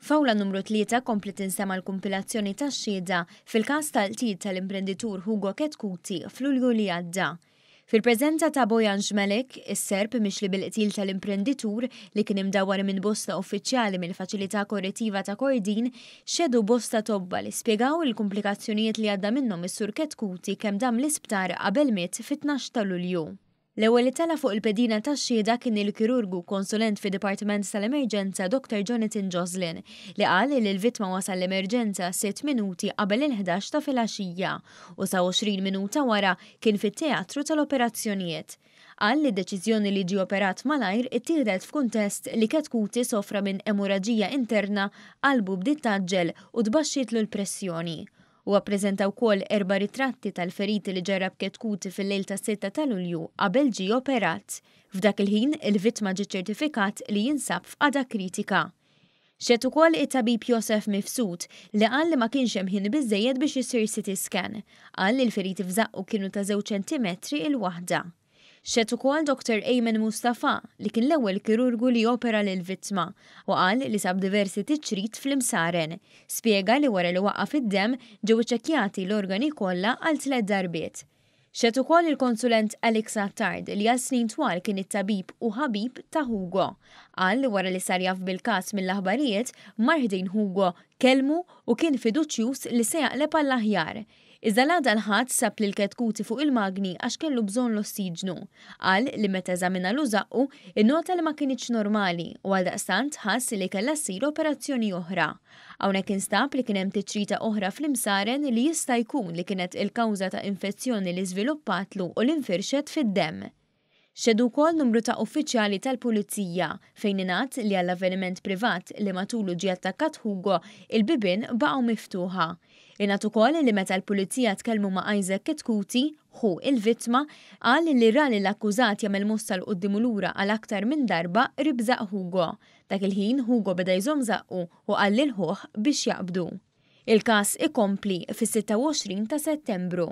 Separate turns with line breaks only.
F'awla numru 3 kompliet tinstema' l-kumpilazzjoni tax-xhieda fil-każ tal-qtil tal-imprenditur Hugo Chetcuti f'Lulju li għadda. Fil-preżenza ta' Bojan Žmelik, is-Serb mixli bil-qtil tal-imprenditur li kien imdawwar minn bosta uffiċjali mill-Faċilità Korrettiva ta' Kordin, xehdu bosta tobba li spjegaw il-kumplikazzjonijiet li għadda minnhom is-Sur Chetcuti kemm dam l-isptar qabel miet fit-12 ta' Lulju. L-ewwel li tela' fuq il-pedina tax-xhieda kien il-kirurgu konsulent fid-Dipartiment tal-Emerġenza Dr Jonathan Joslin li qal li l-vittma wasal l-emerġenza sitt minuti qabel il-11 ta' filgħaxija u sa 20 minuta wara kien fit-teatru tal-operazzjonijiet. Qal li d-deċiżjoni li jiġi operat malajr ittieħdet f'kuntest li Chetcuti sofra minn emorraġija interna, qalbu bdiet tgħaġġel u tbaxxietlu l-pressjoni. Huwa ppreżenta wkoll erba' ritratti tal-feriti li ġarrab Chetcuti fil-lejl tas-sitta ta' Lulju qabel ġie operat. F'dak il-ħin, il-vittma ġie ċċertifikat li jinsab f'qagħda kritika. Xehed ukoll it-tabib Josef Mifsud, li qal li ma kienx hemm ħin biżżejjed biex isir CT scan. Qal li l-feriti f'żaqqu kienu ta' żewġ ċentimetri il-waħda. Xehed ukoll Doctor Ayman Mustafa, li kien l-ewwel kirurgu li opera lill-vittma, u qal li sab diversi tiċrit fl-imsaren. Spjega li wara li waqqaf id-demm, ġew iċċekkjati l-organi kollha għal tlett darbiet. Xehed ukoll il-konsulent Alex Attard li għal snin twal kien it-tabib u ħabib ta' Hugo. Qal li wara li sar jaf bil-każ mill-aħbarijiet, mar ħdejn Hugo, kellmu u kien fiduċjuż li se jaqleb għall-aħjar. Iżda l-għada l-Ħadd sab lil Chetcuti fuq il-magni għax kellu bżonn l-ossiġnu. Qal li meta eżaminalu żaqqu, innota li ma kinitx normali u għaldaqstant ħass li kellha ssir operazzjoni oħra. Hawnhekk instab li kien hemm tiċrita oħra fl-imsaren li jista' jkun li kienet il-kawża ta' infezzjoni li żviluppatlu u li nfirxet fid-demm. Xehdu wkoll numru ta' uffiċjali tal-Pulizija, fejn ingħad li għall-avveniment privat li matulu ġie attakkat Hugo, il-bibien baqgħu miftuħa. Ingħad ukoll li meta l-Pulizija tkellmu ma' Isaac Chetcuti, ħu il-vittma, qal li ra lill-akkużat jagħmel mossa 'l quddiem u lura għal aktar minn darba qrib żaqq Hugo. Dak il-ħin Hugo beda jżomm żaqqu u qal lil ħuh biex jaqbdu. Il-każ ikompli fis-26 ta' Settembru.